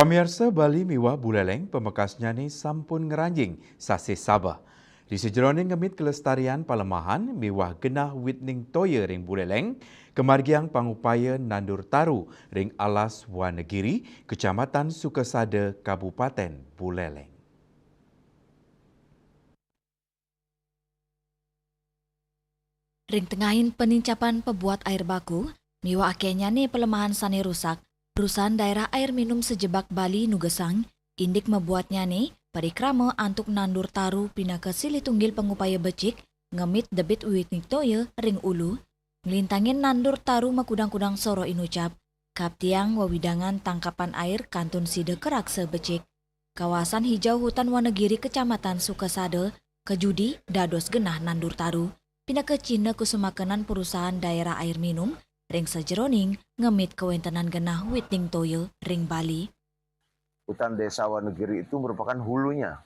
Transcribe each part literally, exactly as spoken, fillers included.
Pamiarsa, Bali miwah Buleleng pamekasnyane sampun ngranjing sasih Sabeh. Di sajeroning ngemit kelestarian palemahan miwah genah wit ning toya ring Buleleng, kamargiang pangupaya nandur taru ring Alas Wanagiri, Kecamatan Sukasada, Kabupaten Buleleng. Ring tengahing panincapan pabuat air baku miwah akehnyane palemahan sane rusak, perusahaan daerah air minum Sejebak Bali nugesang indik mabuatnyane parikrama antuk nandur taru pinaka silih tunggil pangupaya becik ngemit debit wit ning toya ring ulu, nglintangin nandur taru makudang-kudang soroh inucap, kaptiang wewidangan tangkapan air kantun sida karaksa becik. Kawasan Hijau Hutan Wanagiri, Kecamatan Sukasada, kajudi dados genah nandur taru pinaka cihna kusumakenan perusahaan daerah air minum ring sajeroning ngemit kawentenan genah wit ning toya ring Bali. Hutan Desa Wanagiri itu merupakan hulunya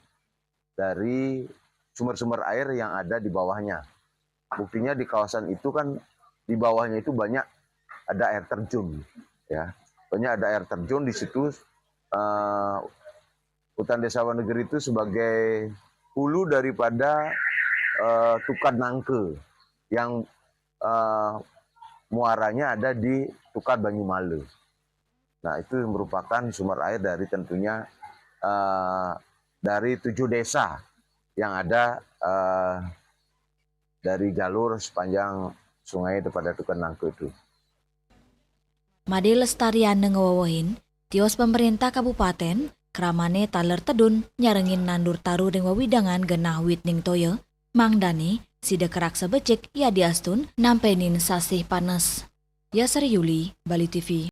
dari sumber-sumber air yang ada di bawahnya. Buktinya di kawasan itu kan di bawahnya itu banyak ada air terjun, ya. Banyak ada air terjun di situ. Eh, Hutan Desa Wanagiri itu sebagai hulu daripada eh, Tukad Nangka yang eh, muaranya ada di Tukad Banyumala. Nah, itu merupakan sumber air dari tentunya eh, dari tujuh desa yang ada eh, dari jalur sepanjang sungai daripada Tukad Nangka itu. Made lestarianne ngwewehin, tios pemerintah kabupaten kramane taler tedun nyarengin nandur taru ring wewidangan genah wit ning toya, mangdane sida karaksa becik yadiastun nampenin sasih panes. Yasari Yuli, Bali T V.